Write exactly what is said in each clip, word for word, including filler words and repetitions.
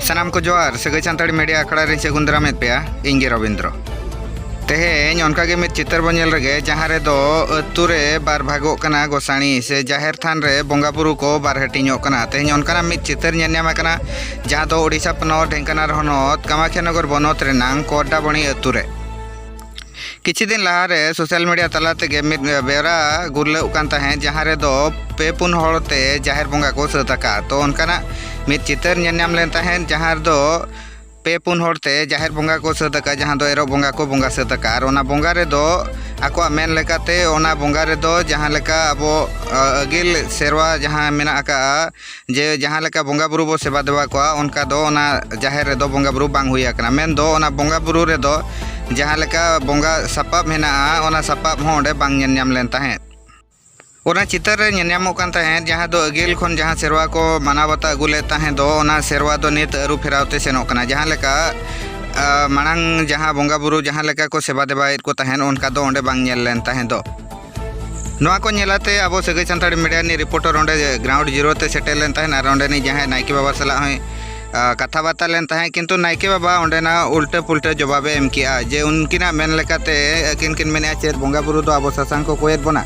ᱥᱟᱱᱟᱢ ᱠᱚ ᱡᱚᱦᱟᱨ᱾ ᱥᱟᱹᱜᱟᱹᱭ ᱥᱟᱱᱛᱟᱲᱤ ᱢᱤᱰᱤᱭᱟ ᱟᱠᱷᱲᱟ ᱨᱮᱧ ᱥᱟᱹᱜᱩᱱ ᱫᱟᱨᱟᱢᱮᱫ ᱯᱮᱭᱟ᱾ ᱤᱧ ᱜᱮ ᱨᱚᱵᱤᱱᱫᱨᱚ᱾ ᱛᱮᱦᱮᱧ ᱚᱱᱠᱟ ᱜᱮ ᱢᱤᱫ ᱪᱤᱛᱟᱹᱨ ᱵᱚᱱ ᱧᱮᱞ ᱨᱮᱜᱮ, ᱡᱟᱦᱟᱸ ᱨᱮᱫᱚ ᱟᱹᱛᱩ ᱨᱮ ᱵᱟᱨ ᱵᱷᱟᱜᱚᱜ ᱠᱟᱱᱟ ᱜᱚᱥᱟᱬᱤ, ᱥᱮ ᱡᱟᱦᱮᱨ ᱛᱷᱟᱱ ᱨᱮ ᱵᱚᱸᱜᱟ ᱵᱩᱨᱩ ᱠᱚ ᱵᱟᱨ ᱦᱟᱹᱴᱤᱧᱚᱜ ᱠᱟᱱᱟ᱾ ᱛᱮᱦᱮᱧ ᱚᱱᱠᱟᱱᱟᱜ ᱢᱤᱫ ᱪᱤᱛᱟᱹᱨ ᱧᱮᱞ ᱧᱟᱢ ᱟᱠᱟᱱᱟ, ᱡᱟᱦᱟᱸ ᱫᱚ ᱳᱰᱤᱥᱟ ᱯᱚᱱᱚᱛ, ᱰᱷᱮᱝᱠᱟᱱᱟᱞ ᱦᱚᱱᱚᱛ, ᱠᱟᱢᱟᱠᱷᱤᱭᱟ ᱱᱚᱜᱚᱨ ᱵᱚᱱᱚᱛ ᱨᱮᱱᱟᱝ ᱠᱚᱨᱰᱟᱵᱚᱬᱤ ᱟᱹᱛᱩ ᱨᱮ᱾ ᱠᱤᱪᱷᱩ ᱫᱤᱱ ᱞᱟᱦᱟᱨᱮ ᱥᱳᱥᱟᱞ ᱢᱤᱰᱤᱭᱟ ᱛᱟᱞᱟ ᱛᱮᱜᱮ ᱢᱤᱫ ᱵᱮᱣᱨᱟ ᱜᱩᱨᱞᱟᱹᱜ ᱠᱟᱱ ᱛᱟᱦᱮᱸᱫ, ᱡᱟᱦᱟᱸ ᱨᱮᱫᱚ ᱯᱮ ᱯᱩᱱ ᱦᱚᱲ ᱛᱮ ᱡᱟᱦᱮᱨ ᱵᱚᱸᱜᱟ ᱠᱚ ᱥᱟᱹᱛ ᱟᱠᱟᱫ᱾ ᱛᱚ, ᱚᱱᱠᱟᱱᱟᱜ ᱢᱤᱫ ᱪᱤᱛᱟᱹᱨ ᱧᱮᱞ ᱧᱟᱢ ᱞᱮᱱ ᱛᱟᱦᱮᱸᱫ, ᱡᱟᱦᱟᱸ ᱨᱮᱫᱚ ᱯᱮ ᱯᱩᱱ ᱦᱚᱲ ᱛᱮ ᱡᱟᱦᱮᱨ ᱵᱚᱸᱜᱟ ᱠᱚ ᱥᱟᱹᱛ ᱟᱠᱟᱫ, ᱡᱟᱦᱟᱸ ᱫᱚ ᱮᱨᱚᱜ ᱵᱚᱸᱜᱟ ᱠᱚ ᱵᱚᱸᱜᱟ ᱥᱟᱹᱛ ᱟᱠᱟᱫ᱾ ᱟᱨ ᱚᱱᱟ ᱵᱚᱸᱜᱟ ᱨᱮᱫᱚ, ᱟᱠᱚᱣᱟᱜ ᱢᱮᱱ ᱞᱮᱠᱟᱛᱮ, ᱚᱱᱟ ᱵᱚᱸᱜᱟ ᱨᱮᱫᱚ ᱡᱟᱦᱟᱸ ᱞᱮᱠᱟ ᱟᱵᱚ, ᱟ, ᱟᱹᱜᱤᱞ ᱥᱮᱨᱣᱟ ᱡᱟᱦᱟᱸ ᱢᱮᱱᱟᱜ ᱟᱠᱟᱫᱼᱟ, ᱡᱮ ᱡᱟᱦᱟᱸ ᱞᱮᱠᱟ ᱵᱚᱸᱜᱟ ᱵᱩᱨᱩ ᱵᱚ ᱥᱮᱵᱟ ᱫᱮᱵᱟ ᱠᱚᱣᱟ, ᱚᱱᱠᱟ ᱫᱚ ᱚᱱᱟ ᱡᱟᱦᱮᱨ ᱨᱮᱫᱚ ᱵᱚᱸᱜᱟ ᱵᱩᱨᱩ ᱵᱟᱝ ᱦᱩᱭ ᱟᱠᱟᱱᱟ᱾ ᱢᱮᱱᱫᱚ, ᱚᱱᱟ ᱵᱚᱸᱜᱟ ᱵᱩᱨᱩ ᱨᱮᱫᱚ ᱡᱟᱦᱟᱸ ᱞᱮᱠᱟ ᱵᱚᱸᱜᱟ ᱥᱟᱯᱟᱵ ᱢᱮᱱᱟᱜᱼᱟ, ᱚᱱᱟ ᱥᱟᱯᱟᱵ ᱦᱚᱸ ᱚᱸᱰᱮ ᱵᱟᱝ ᱧᱮᱞ ᱧᱟᱢ ᱞᱮᱱ ᱛᱟᱦᱮᱸᱫ᱾ ᱚᱱᱟ ᱪᱤᱛᱟᱹᱨ ᱨᱮ ᱧᱮᱞ ᱧᱟᱢᱚᱜ ᱠᱟᱱ ᱛᱟᱦᱮᱸᱫ, ᱡᱟᱦᱟᱸ ᱫᱚ ᱟᱹᱜᱤᱞ ᱠᱷᱚᱱ ᱡᱟᱦᱟᱸ ᱥᱮᱨᱣᱟ ᱠᱚ ᱢᱟᱱᱟᱣ ᱵᱟᱛᱟᱣ ᱟᱹᱜᱩ ᱞᱮᱫ ᱛᱟᱦᱮᱸᱫ ᱫᱚ, ᱚᱱᱟ ᱥᱮᱨᱣᱟ ᱫᱚ ᱱᱤᱛ ᱟᱹᱨᱩ ᱯᱷᱮᱨᱟᱣ ᱛᱮ ᱥᱮᱱᱚᱜ ᱠᱟᱱᱟ᱾ ᱡᱟᱦᱟᱸ ᱞᱮᱠᱟ, ᱟ, ᱢᱟᱲᱟᱝ ᱡᱟᱦᱟᱸ ᱵᱚᱸᱜᱟ ᱵᱩᱨᱩ ᱡᱟᱦᱟᱸ ᱞᱮᱠᱟ ᱠᱚ ᱥᱮᱵᱟ ᱫᱮᱵᱟᱭᱮᱫ ᱠᱚ ᱛᱟᱦᱮᱸᱫ, ᱚᱱᱠᱟ ᱫᱚ ᱚᱸᱰᱮ ᱵᱟᱝ ᱧᱮᱞ ᱞᱮᱱ ᱛᱟᱦᱮᱸᱫ ᱫᱚ᱾ ᱱᱚᱣᱟ ᱠᱚ ᱧᱮᱞᱟᱛᱮ ᱟᱵᱚ ᱥᱟᱹᱜᱟᱹᱭ ᱥᱟᱱᱛᱟᱲᱤ ᱢᱤᱰᱤᱭᱟ ᱨᱤᱱᱤᱡ ᱨᱤᱯᱳᱨᱴᱟᱨ ᱚᱸᱰᱮ ᱜᱨᱟᱣᱩᱱᱰ ᱡᱤᱨᱳ ᱛᱮ ᱥᱮᱴᱮᱨ ᱞᱮᱱ ᱛᱟᱦᱮᱸᱫ ᱟᱨ ᱚᱸᱰᱮᱱᱤᱡ ᱡᱟᱦᱟᱸᱭ ᱱᱟᱭᱠᱮ ᱵᱟᱵᱟ ᱥᱟᱞᱟᱜ ᱦᱚᱸᱭ, ᱟ, ᱠᱟᱛᱷᱟ ᱵᱟᱨᱛᱟ ᱞᱮᱱ ᱛᱟᱦᱮᱸᱫ, ᱠᱤᱱᱛᱩ ᱱᱟᱭᱠᱮ ᱵᱟᱵᱟ ᱚᱸᱰᱮᱱᱟᱜ ᱩᱞᱴᱟᱹ ᱯᱩᱞᱴᱟᱹ ᱡᱚᱵᱟᱵᱮ ᱮᱢ ᱠᱮᱜᱼᱟ, ᱡᱮ ᱩᱱᱠᱤᱱᱟᱜ ᱢᱮᱱ ᱞᱮᱠᱟᱛᱮ ᱟᱹᱠᱤᱱ ᱠᱤᱱ ᱢᱮᱱᱮᱫᱼᱟ, ᱪᱮᱫ ᱵᱚᱸᱜᱟ ᱵᱩᱨᱩ ᱫᱚ ᱟᱵᱚ ᱥᱟᱥᱟᱝ ᱠᱚ ᱠᱚᱭᱮᱫ ᱵᱚᱱᱟ?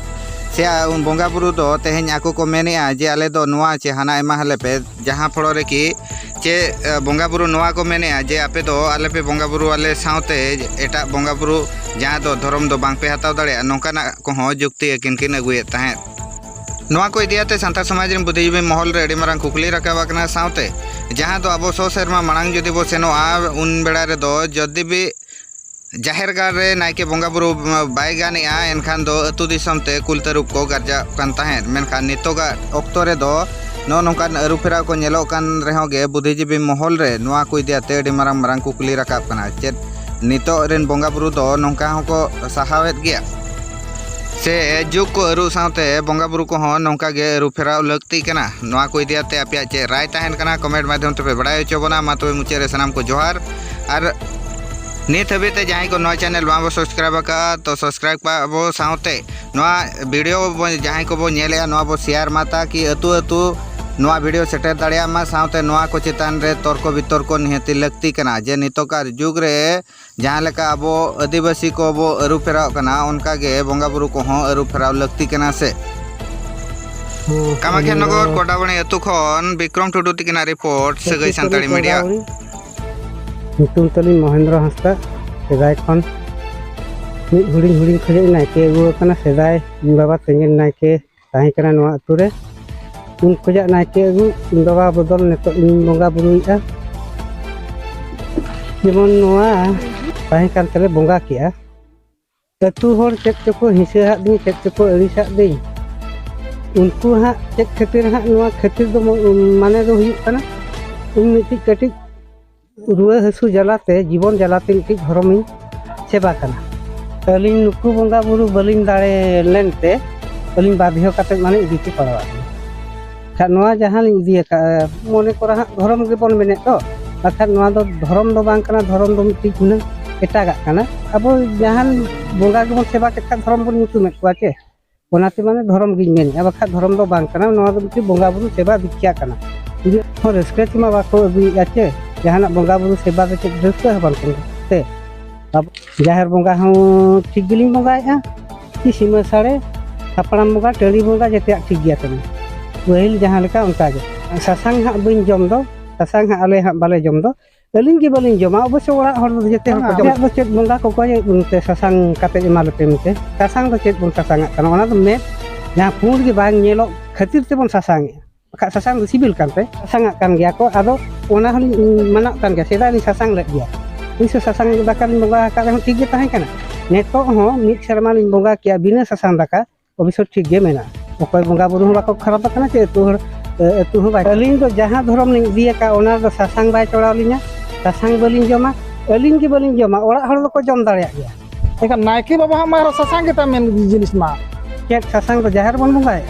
ᱥᱮ ᱟ-, ᱩᱱ ᱵᱚᱸᱜᱟ ᱵᱩᱨᱩ ᱫᱚ ᱛᱮᱦᱮᱧ ᱟᱠᱚ ᱠᱚ ᱢᱮᱱᱮᱫᱼᱟ ᱡᱮ ᱟᱞᱮ ᱫᱚ ᱱᱚᱣᱟ ᱪᱮ ᱦᱟᱱᱟ ᱮᱢᱟ ᱞᱮ ᱯᱮ, ᱡᱟᱦᱟᱸ ᱯᱷᱚᱲᱚ ᱨᱮᱠᱤ ᱪᱮ, ᱟ, ᱵᱚᱸᱜᱟ ᱵᱩᱨᱩ ᱱᱚᱣᱟ ᱠᱚ ᱢᱮᱱᱮᱫᱼᱟ ᱡᱮ ᱟᱯᱮ ᱫᱚ ᱟᱞᱮ ᱯᱮ ᱵᱚᱸᱜᱟ ᱵᱩᱨᱩ ᱟᱞᱮ ᱥᱟᱶᱛᱮ ᱮᱴᱟᱜ ᱵᱚᱸᱜᱟ ᱵᱩᱨᱩ ᱡᱟᱦᱟᱸ ᱫᱚ ᱫᱷᱚᱨᱚᱢ ᱫᱚ ᱵᱟᱝ ᱯᱮ ᱦᱟᱛᱟᱣ ᱫᱟᱲᱮᱭᱟᱜᱼᱟ, ᱱᱚᱝᱠᱟᱱᱟᱜ ᱠᱚᱦᱚᱸ ᱡᱩᱠᱛᱤ ᱟᱹᱠᱤᱱ ᱠᱤᱱ ᱟᱹᱜᱩᱭᱮᱫ ᱛᱟᱦᱮᱸᱫ᱾ ᱱᱚᱣᱟ ᱠᱚ ᱤᱫᱤᱭᱟᱛᱮ ᱥᱟᱱᱛᱟᱲ ᱥᱚᱢᱟᱡᱽ ᱨᱮᱱ ᱵᱩᱫᱷᱤᱡᱤᱵᱤ ᱢᱚᱦᱚᱞ ᱨᱮ ᱟᱹᱰᱤ ᱢᱟᱨᱟᱝ ᱠᱩᱠᱞᱤ ᱨᱟᱠᱟᱵ ᱟᱠᱟᱱᱟ᱾ ᱥᱟᱶᱛᱮ ᱡᱟᱦᱟᱸ ᱫᱚ ᱟᱵᱚ ᱥᱚ ᱥᱮᱨᱢᱟ ᱢᱟᱲᱟᱝ ᱡᱩᱫᱤ ᱵᱚ ᱥᱮᱱᱚᱜᱼᱟ, ᱩᱱ ᱵᱮᱲᱟ ᱨᱮᱫᱚ ᱡᱩᱫᱤ ᱵᱤ ᱡᱟᱦᱮᱨ ᱜᱟᱲ ᱨᱮ ᱱᱟᱭᱠᱮ ᱵᱚᱸᱜᱟ ᱵᱩᱨᱩ ᱵᱟᱭ ᱜᱟᱱᱮᱜᱼᱟ, ᱮᱱᱠᱷᱟᱱ ᱫᱚ ᱟᱹᱛᱩ ᱫᱤᱥᱚᱢ ᱛᱮ ᱠᱩᱞ ᱛᱟᱹᱨᱩᱵ ᱠᱚ ᱜᱟᱨᱡᱟᱜ ᱠᱟᱱ ᱛᱟᱦᱮᱸᱫ᱾ ᱢᱮᱱᱠᱷᱟᱱ ᱱᱤᱛᱚᱜᱟᱜ ᱚᱠᱛᱚ ᱨᱮᱫᱚ ᱱᱚᱜᱼᱚ ᱱᱚᱝᱠᱟᱱ ᱟᱹᱨᱩ ᱯᱷᱮᱨᱟᱣ ᱠᱚ ᱧᱮᱞᱚᱜ ᱠᱟᱱ ᱨᱮᱦᱚᱸ ᱜᱮ, ᱵᱩᱫᱷᱤᱡᱤᱵᱤ ᱢᱚᱦᱚᱞ ᱨᱮ ᱱᱚᱣᱟ ᱠᱚ ᱤᱫᱤ ᱟᱛᱮ ᱟᱹᱰᱤ ᱢᱟᱨᱟᱝ ᱢᱟᱨᱟᱝ ᱠᱩᱠᱞᱤ ᱨᱟᱠᱟᱵ ᱠᱟᱱᱟ᱾ ᱪᱮᱫ ᱱᱤᱛᱚᱜ ᱨᱮᱱ ᱵᱚᱸᱜᱟ ᱵᱩᱨᱩ ᱫᱚ ᱱᱚᱝᱠᱟ ᱦᱚᱸᱠᱚ ᱥᱟᱦᱟᱣᱮᱫ ᱜᱮᱭᱟ? ᱥᱮ ᱡᱩᱜᱽ ᱠᱚ ᱟᱹᱨᱩ ᱥᱟᱶᱛᱮ ᱵᱚᱸᱜᱟ ᱵᱩᱨᱩ ᱠᱚᱦᱚᱸ ᱱᱚᱝᱠᱟ ᱜᱮ ᱟᱹᱨᱩ ᱯᱷᱮᱨᱟᱣ ᱞᱟᱹᱠᱛᱤ ᱠᱟᱱᱟ? ᱱᱚᱣᱟ ᱠᱚ ᱤᱫᱤ ᱟᱛᱮ ᱟᱯᱮᱭᱟᱜ ᱪᱮᱫ ᱨᱟᱭ ᱛᱟᱦᱮᱱ ᱠᱟᱱᱟ, ᱠᱚᱢᱮᱱᱴ ᱢᱟᱫᱽᱫᱷᱚᱢ ᱛᱮᱯᱮ ᱵᱟᱲᱟᱭ ᱦᱚᱪᱚ ᱵᱚᱱᱟ᱾ ᱢᱟ ᱛᱚᱵᱮ ᱢᱩᱪᱟᱹᱫ ᱨᱮ ᱥᱟᱱᱟᱢ ᱠᱚ ᱡᱚᱦᱟᱨ᱾ ᱟᱨ ᱱᱤᱛ ᱦᱟᱹᱵᱤᱡ ᱛᱮ ᱡᱟᱦᱟᱸᱭ ᱠᱚ ᱱᱚᱣᱟ ᱪᱮᱱᱮᱞ ᱵᱟᱝ ᱵᱚ ᱥᱟᱵᱥᱠᱨᱟᱭᱤᱵ ᱟᱠᱟᱫᱼᱟ, ᱛᱚ ᱥᱟᱵᱥᱠᱨᱟᱭᱤᱵ ᱠᱟᱜ ᱵᱚ, ᱥᱟᱶᱛᱮ ᱱᱚᱣᱟ ᱵᱷᱤᱰᱤᱭᱳ ᱵᱚ ᱡᱟᱦᱟᱸᱭ ᱠᱚᱵᱚ ᱧᱮᱞᱮᱜᱼᱟ, ᱱᱚᱣᱟ ᱵᱚ ᱥᱮᱭᱟᱨ ᱢᱟ, ᱛᱟᱠᱤ ᱟᱹᱛᱩ ᱟᱹᱛᱩ ᱱᱚᱣᱟ ᱵᱷᱤᱰᱤᱭᱳ ᱥᱮᱴᱮᱨ ᱫᱟᱲᱮᱭᱟᱜ ᱢᱟ, ᱥᱟᱶᱛᱮ ᱱᱚᱣᱟ ᱠᱚ ᱪᱮᱛᱟᱱ ᱨᱮ ᱛᱚᱨᱠᱚ ᱵᱤᱛᱚᱨᱠᱚ ᱱᱤᱦᱟᱹᱛᱤ ᱞᱟᱹᱠᱛᱤ ᱠᱟᱱᱟ ᱡᱮ ᱱᱤᱛᱚᱜᱟᱜ ᱡᱩᱜᱽ ᱨᱮ ᱡᱟᱦᱟᱸ ᱞᱮᱠᱟ ᱟᱵᱚ ᱟᱹᱫᱤᱵᱟᱹᱥᱤ ᱠᱚᱵᱚ ᱟᱹᱨᱩ ᱯᱷᱮᱨᱟᱣ ᱠᱟᱱᱟ, ᱚᱱᱠᱟ ᱜᱮ ᱵᱚᱸᱜᱟ ᱵᱩᱨᱩ ᱠᱚᱦᱚᱸ ᱟᱹᱨᱩ ᱯᱷᱮᱨᱟᱣ ᱞᱟᱹᱠᱛᱤ ᱠᱟᱱᱟ ᱥᱮ᱾ ᱦᱮᱸ, ᱠᱟᱢᱟᱠᱷᱤᱭᱟ ᱤᱧ ᱫᱚ ᱱᱚᱜᱚᱨ ᱠᱚᱰᱟᱵᱟᱹᱲᱤ ᱟᱹᱛᱩ ᱠᱷᱚᱱ ᱵᱤᱠᱨᱚᱢ ᱴᱩᱰᱩ ᱛᱤᱠᱤᱱᱟᱜ ᱨᱤᱯᱳᱨᱴ, ᱥᱟᱹᱜᱟᱹᱭ ᱥᱟᱱᱛᱟᱲᱤ ᱢᱤᱰᱤᱭᱟ᱾ ᱠᱚᱰᱟᱵᱟᱹᱲᱤ᱾ ᱧᱩᱛᱩᱢ ᱛᱟᱹᱞᱤᱧ ᱢᱚᱦᱮᱱᱫᱨᱚ ᱦᱟᱸᱥᱫᱟ᱾ ᱥᱮᱫᱟᱭ ᱠᱷᱚᱱ ᱢᱤᱫ ᱦᱩᱰᱤᱧ ᱦᱩᱰᱤᱧ ᱠᱷᱚᱱᱟᱜ ᱱᱟᱭᱠᱮ ᱟᱹᱜᱩ ᱟᱠᱟᱱᱟ᱾ ᱥᱮᱫᱟᱭ ᱤᱧ ᱵᱟᱵᱟ ᱛᱮᱸᱜᱮᱱ ᱱᱟᱭᱠᱮ ᱛᱟᱦᱮᱸ ᱠᱟᱱᱟ ᱱᱚᱣᱟ ᱟᱹᱛᱩ ᱨᱮ᱾ ᱩᱱ ᱠᱷᱚᱱᱟᱜ ᱱᱟᱭᱠᱮ ᱟᱹᱜᱩ ᱤᱧ ᱵᱟᱵᱟ ᱵᱚᱫᱚᱞ ᱱᱤᱛᱚᱜ ᱤᱧ ᱵᱚᱸᱜᱟ ᱵᱩᱨᱩᱭᱮᱫᱼᱟ᱾ ᱡᱮᱢᱚᱱ ᱱᱚᱣᱟ ᱛᱟᱦᱮᱸ ᱠᱟᱱ ᱛᱟᱞᱮ ᱵᱚᱸᱜᱟ ᱠᱮᱜᱼᱟ᱾ ᱟᱹᱛᱩ ᱦᱚᱲ ᱪᱮᱫ ᱪᱚᱠᱚ ᱦᱤᱸᱥᱟᱹ ᱦᱟᱫ ᱫᱤᱧ, ᱪᱮᱫ ᱪᱚᱠᱚ ᱟᱹᱲᱤᱥ ᱟᱫ ᱫᱤᱧ᱾ ᱩᱱᱠᱩ ᱦᱟᱸᱜ ᱪᱮᱫ ᱠᱷᱟᱹᱛᱤᱨ ᱦᱟᱸᱜ ᱱᱚᱣᱟ ᱠᱷᱟᱹᱛᱤᱨ ᱫᱚ ᱢᱚ-, ᱢᱟᱱᱮ ᱫᱚ ᱦᱩᱭᱩᱜ ᱠᱟᱱᱟ, ᱤᱧ ᱢᱤᱫᱴᱤᱡ ᱠᱟᱹᱴᱤᱡ ᱨᱩᱣᱟᱹ ᱦᱟᱹᱥᱩ ᱡᱟᱞᱟᱛᱮ, ᱡᱤᱵᱚᱱ ᱡᱟᱞᱟᱛᱮ ᱢᱤᱫᱴᱤᱡ ᱫᱷᱚᱨᱚᱢᱤᱧ ᱥᱮᱵᱟ ᱠᱟᱱᱟ᱾ ᱟᱹᱞᱤᱧ ᱱᱩᱠᱩ ᱵᱚᱸᱜᱟ ᱵᱩᱨᱩ ᱵᱟᱹᱞᱤᱧ ᱫᱟᱲᱮ ᱞᱮᱱᱛᱮ ᱟᱹᱞᱤᱧ ᱵᱟᱫᱽᱫᱷᱚ ᱠᱟᱛᱮᱫ ᱢᱟᱱᱮ ᱤᱫᱤ ᱠᱚ ᱯᱟᱲᱟᱣᱟᱜ ᱞᱤᱧᱟ᱾ ᱠᱷᱟᱱ ᱱᱚᱣᱟ ᱡᱟᱦᱟᱸ ᱞᱤᱧ ᱤᱫᱤ ᱟᱠᱟᱫᱼᱟ, ᱢᱚᱱᱮ ᱠᱚᱨᱮ ᱦᱟᱸᱜ ᱫᱷᱚᱨᱚᱢ ᱜᱮᱵᱚᱱ ᱢᱮᱱᱮᱫ ᱫᱚ, ᱵᱟᱠᱷᱟᱱ ᱱᱚᱣᱟ ᱫᱚ ᱫᱷᱚᱨᱚᱢ ᱫᱚ ᱵᱟᱝ ᱠᱟᱱᱟ, ᱫᱷᱚᱨᱚᱢ ᱫᱚ ᱢᱤᱫᱴᱤᱡ ᱦᱩᱱᱟᱹᱝ ᱮᱴᱟᱜᱟᱜ ᱠᱟᱱᱟ᱾ ᱟᱵᱚ ᱡᱟᱦᱟᱱ ᱵᱚᱸᱜᱟ ᱜᱮᱵᱚᱱ ᱥᱮᱵᱟ ᱠᱮᱫ ᱠᱷᱟᱱ ᱫᱷᱚᱨᱚᱢ ᱵᱚᱱ ᱧᱩᱛᱩᱢᱮᱫ ᱠᱚᱣᱟ ᱪᱮ? ᱚᱱᱟᱛᱮ ᱢᱟᱱᱮ ᱫᱷᱚᱨᱚᱢ ᱜᱤᱧ ᱢᱮᱱᱮᱫᱼᱟ, ᱵᱟᱠᱷᱟᱡ ᱫᱷᱚᱨᱚᱢ ᱫᱚ ᱵᱟᱝ ᱠᱟᱱᱟ᱾ ᱱᱚᱣᱟ ᱫᱚ ᱢᱤᱫᱴᱤᱡ ᱵᱚᱸᱜᱟ ᱵᱩᱨᱩ ᱥᱮᱵᱟ ᱫᱤᱠᱠᱷᱟ ᱠᱟᱱᱟ᱾ ᱡᱩᱫᱤ ᱦᱚᱸ ᱨᱟᱹᱥᱠᱟᱹ ᱛᱮᱢᱟ ᱵᱟᱠᱚ ᱟᱹᱜᱩᱭᱮᱫᱼᱟ ᱪᱮ, ᱡᱟᱦᱟᱱᱟᱜ ᱵᱚᱸᱜᱟ ᱵᱩᱨᱩ ᱥᱮᱵᱟ ᱫᱚ ᱪᱮᱫ ᱨᱟᱹᱥᱠᱟᱹ ᱦᱚᱸ ᱵᱟᱝ ᱠᱟᱱᱟ᱾ ᱛᱮ ᱟᱵᱚ ᱡᱟᱦᱮᱨ ᱵᱚᱸᱜᱟ ᱦᱚᱸ ᱴᱷᱤᱠ ᱜᱮᱞᱤᱧ ᱵᱚᱸᱜᱟᱭᱮᱫᱼᱟ, ᱠᱤ ᱥᱤᱢᱟᱹ ᱥᱟᱲᱮ, ᱦᱟᱯᱲᱟᱢ ᱵᱚᱸᱜᱟ, ᱴᱟᱺᱰᱤ ᱵᱚᱸᱜᱟ, ᱡᱮᱛᱮᱭᱟᱜ ᱴᱷᱤᱠ ᱜᱮᱭᱟ ᱛᱟᱹᱞᱤᱧ᱾ ᱯᱟᱹᱦᱤᱞ ᱡᱟᱦᱟᱸ ᱞᱮᱠᱟ ᱚᱱᱠᱟ ᱜᱮ᱾ ᱥᱟᱥᱟᱝ ᱦᱟᱸᱜ ᱵᱟᱹᱧ ᱡᱚᱢ ᱫᱚ, ᱥᱟᱥᱟᱝ ᱦᱟᱸᱜ ᱟᱞᱮ ᱦᱟᱸᱜ ᱵᱟᱞᱮ ᱡᱚᱢ ᱫᱚ᱾ ᱟᱹᱞᱤᱧ ᱜᱮ ᱵᱟᱹᱞᱤᱧ ᱡᱚᱢᱟ, ᱚᱵᱚᱥᱥᱚ ᱚᱲᱟᱜ ᱦᱚᱲ ᱫᱚ ᱡᱮᱛᱮ ᱦᱚᱲ ᱠᱚ ᱵᱟᱝᱟ, ᱡᱚᱢᱟ᱾ ᱟᱯᱮᱭᱟᱜ ᱫᱚ ᱪᱮᱫ ᱵᱚᱸᱜᱟ ᱠᱚ ᱚᱠᱚᱭᱮ ᱢᱮᱱᱛᱮ ᱥᱟᱥᱟᱝ ᱠᱟᱛᱮ ᱮᱢᱟ ᱞᱮᱯᱮ ᱢᱮᱱᱛᱮ? ᱥᱟᱥᱟᱝ ᱫᱚ ᱪᱮᱫ ᱵᱚᱱ ᱥᱟᱥᱟᱝᱟᱜ ᱠᱟᱱᱟ? ᱚᱱᱟ ᱫᱚ ᱢᱮᱫ ᱡᱟᱦᱟᱸ ᱯᱩᱸᱰ ᱜᱮ ᱵᱟᱝ ᱧᱮᱞᱚᱜ ᱠᱷᱟᱹᱛᱤᱨ ᱛᱮᱵᱚᱱ ᱥᱟᱥᱟᱝᱮᱜᱼᱟ᱾ ᱵᱟᱠᱷᱟᱡ ᱥᱟᱥᱟᱝ ᱫᱚ ᱥᱤᱵᱤᱞ ᱠᱟᱱᱛᱮ ᱥᱟᱥᱟᱝᱟᱜ ᱠᱟᱱ ᱜᱮᱭᱟ ᱠᱚ᱾ ᱟᱫᱚ ᱚᱱᱟ ᱦᱚᱸᱞᱤᱧ ᱢᱟᱱᱟᱜ ᱠᱟᱱ ᱜᱮᱭᱟ, ᱥᱮᱫᱟᱭ ᱞᱤᱧ ᱥᱟᱥᱟᱝ ᱞᱮᱫ ᱜᱮᱭᱟ᱾ ᱚᱵᱚᱥᱥᱚ ᱥᱟᱥᱟᱝ ᱫᱟᱠᱟ ᱞᱤᱧ ᱵᱚᱸᱜᱟ ᱟᱠᱟᱫ ᱨᱮᱦᱚᱸ ᱴᱷᱤᱠ ᱜᱮ ᱛᱟᱦᱮᱸ ᱠᱟᱱᱟ᱾ ᱱᱤᱛᱚᱜ ᱦᱚᱸ ᱢᱤᱫ ᱥᱮᱨᱢᱟ ᱞᱤᱧ ᱵᱚᱸᱜᱟ ᱠᱮᱜᱼᱟ ᱵᱤᱱᱟᱹ ᱥᱟᱥᱟᱝ ᱫᱟᱠᱟ, ᱚᱵᱚᱥᱥᱚ ᱴᱷᱤᱠ ᱜᱮ ᱢᱮᱱᱟᱜᱼᱟ᱾ ᱚᱠᱚᱭ ᱵᱚᱸᱜᱟ ᱵᱩᱨᱩ ᱦᱚᱸ ᱵᱟᱠᱚ ᱠᱷᱟᱨᱟᱯ ᱟᱠᱟᱱᱟ, ᱪᱮ ᱟᱹᱛᱩ ᱦᱚᱲ, ᱮ, ᱟᱹᱛᱩ ᱦᱚᱸ ᱵᱟᱭ᱾ ᱟᱹᱞᱤᱧ ᱫᱚ ᱡᱟᱦᱟᱸ ᱫᱷᱚᱨᱚᱢ ᱞᱤᱧ ᱤᱫᱤ ᱟᱠᱟᱫ, ᱚᱱᱟ ᱨᱮᱫᱚ ᱥᱟᱥᱟᱝ ᱵᱟᱭ ᱪᱚᱲᱟᱣ ᱞᱤᱧᱟ, ᱥᱟᱥᱟᱝ ᱵᱟᱹᱞᱤᱧ ᱡᱚᱢᱟ, ᱟᱹᱞᱤᱧ ᱜᱮ ᱵᱟᱹᱞᱤᱧ ᱡᱚᱢᱟ, ᱚᱲᱟᱜ ᱦᱚᱲ ᱫᱚᱠᱚ ᱡᱚᱢ ᱫᱟᱲᱮᱭᱟᱜ ᱜᱮᱭᱟ᱾ ᱮᱱᱠᱷᱟᱱ ᱱᱟᱭᱠᱮ ᱵᱟᱵᱟ ᱦᱚᱸ ᱢᱟ ᱟᱨᱦᱚᱸ ᱥᱟᱥᱟᱝ ᱜᱮ ᱛᱟᱢᱮᱱ ᱡᱤᱱᱤᱥ ᱢᱟ᱾ ᱪᱮᱫ ᱥᱟᱥᱟᱝ ᱫᱚ ᱡᱟᱦᱮᱨ ᱵᱚᱱ ᱵᱚᱸᱜᱟᱭᱟ?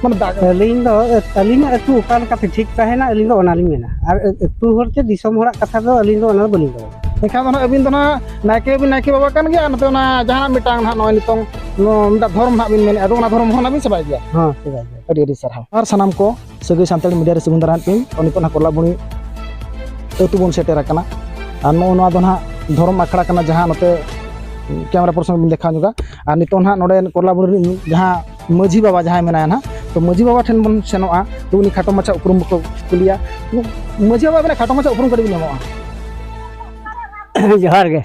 ᱢᱟᱱᱮ ᱫᱟᱜ᱾ ᱟᱹᱞᱤᱧ ᱫᱚ, ᱟᱹᱞᱤᱧᱟᱜ ᱟᱹᱛᱩ ᱚᱠᱟ ᱞᱮᱠᱟᱛᱮ ᱴᱷᱤᱠ ᱛᱟᱦᱮᱱᱟ, ᱟᱹᱞᱤᱧ ᱫᱚ ᱚᱱᱟᱞᱤᱧ ᱢᱮᱱᱟ᱾ ᱟᱨ ᱟᱹᱛᱩ ᱦᱚᱲ ᱪᱮ ᱫᱤᱥᱚᱢ ᱦᱚᱲᱟᱜ ᱠᱟᱛᱷᱟ ᱫᱚ ᱟᱹᱞᱤᱧ ᱫᱚ ᱚᱱᱟ ᱫᱚ ᱵᱟᱹᱞᱤᱧ ᱵᱟᱲᱟᱭᱟ᱾ ᱮᱱᱠᱷᱟᱱ ᱫᱚ ᱱᱟᱦᱟᱜ ᱟᱹᱵᱤᱱ ᱫᱚ ᱱᱟᱦᱟᱜ ᱱᱟᱭᱠᱮ ᱵᱤᱱ ᱱᱟᱭᱠᱮ ᱵᱟᱵᱟ ᱠᱟᱱ ᱜᱮᱭᱟ, ᱟᱨ ᱱᱚᱛᱮ ᱚᱱᱟ ᱡᱟᱦᱟᱱᱟᱜ ᱢᱤᱫᱴᱟᱝ ᱱᱟᱦᱟᱜ ᱱᱚᱜᱼᱚᱭ ᱱᱤᱛᱚᱝ ᱱᱚᱣᱟ ᱢᱤᱫᱴᱟᱝ ᱫᱷᱚᱨᱚᱢ ᱱᱟᱦᱟᱜ ᱵᱤᱱ ᱢᱮᱱᱮᱫᱼᱟ, ᱟᱫᱚ ᱚᱱᱟ ᱫᱷᱚᱨᱚᱢ ᱦᱚᱸ ᱱᱟᱦᱟᱜ ᱵᱤᱱ ᱥᱮᱵᱟᱭ ᱜᱮᱭᱟ? ᱦᱚᱸ, ᱥᱮᱵᱟᱭ ᱜᱮᱭᱟ᱾ ᱟᱹᱰᱤ ᱟᱹᱰᱤ ᱥᱟᱨᱦᱟᱣ᱾ ᱟᱨ ᱥᱟᱱᱟᱢ ᱠᱚ ᱥᱟᱹᱜᱟᱹᱭ ᱥᱟᱱᱛᱟᱲᱤ ᱢᱤᱰᱤᱭᱟ ᱨᱮ ᱥᱟᱹᱜᱩᱱ ᱫᱟᱨᱟᱢ ᱯᱮ᱾ ᱟᱨ ᱱᱤᱛᱚᱜ ᱱᱟᱦᱟᱜ ᱠᱚᱨᱞᱟᱵᱩᱲᱤ ᱟᱹᱛᱩ ᱵᱚᱱ ᱥᱮᱴᱮᱨ ᱟᱠᱟᱱᱟ᱾ ᱟᱨ ᱱᱚᱜᱼᱚ ᱱᱚᱣᱟ ᱫᱚ ᱱᱟᱦᱟᱜ ᱫᱷᱚᱨᱚᱢ ᱟᱠᱷᱲᱟ ᱠᱟᱱᱟ, ᱡᱟᱦᱟᱸ ᱱᱚᱛᱮ ᱠᱮᱢᱮᱨᱟ ᱯᱟᱨᱥᱚᱱ ᱵᱚᱱ ᱫᱮᱠᱷᱟᱣ ᱧᱚᱜᱟ᱾ ᱟᱨ ᱱᱤᱛᱚᱜ ᱱᱟᱦᱟᱜ ᱱᱚᱰᱮ ᱠᱚᱨᱞᱟᱵᱩᱲᱤ ᱨᱤᱱ ᱡᱟᱦᱟᱸ ᱢᱟᱹᱡᱷᱤ ᱵᱟᱵᱟ ᱡᱟᱦᱟᱸᱭ ᱢᱮᱱᱟᱭᱟ ᱱᱟᱦᱟᱜ, ᱛᱚ ᱢᱟᱹᱡᱷᱤ ᱵᱟᱵᱟ ᱴᱷᱮᱱ ᱵᱚᱱ ᱥᱮᱱᱚᱜᱼᱟ, ᱛᱚ ᱩᱱᱤ ᱠᱷᱟᱴᱚ ᱢᱟᱪᱷᱟ ᱩᱯᱨᱩᱢ ᱵᱚᱱ ᱠᱩᱞᱤᱭᱟ᱾ ᱢᱟᱹᱡᱷᱤ ᱵᱟᱵᱟ, ᱟᱵᱮᱱᱟᱜ ᱠᱷᱟᱴᱚ ᱢᱟᱪᱷᱟ ᱩᱯᱨᱩᱢ ᱠᱟᱹᱴᱤᱡ ᱵᱤᱱ ᱮᱢᱚᱜᱼᱟ? ᱡᱚᱦᱟᱨ ᱜᱮ,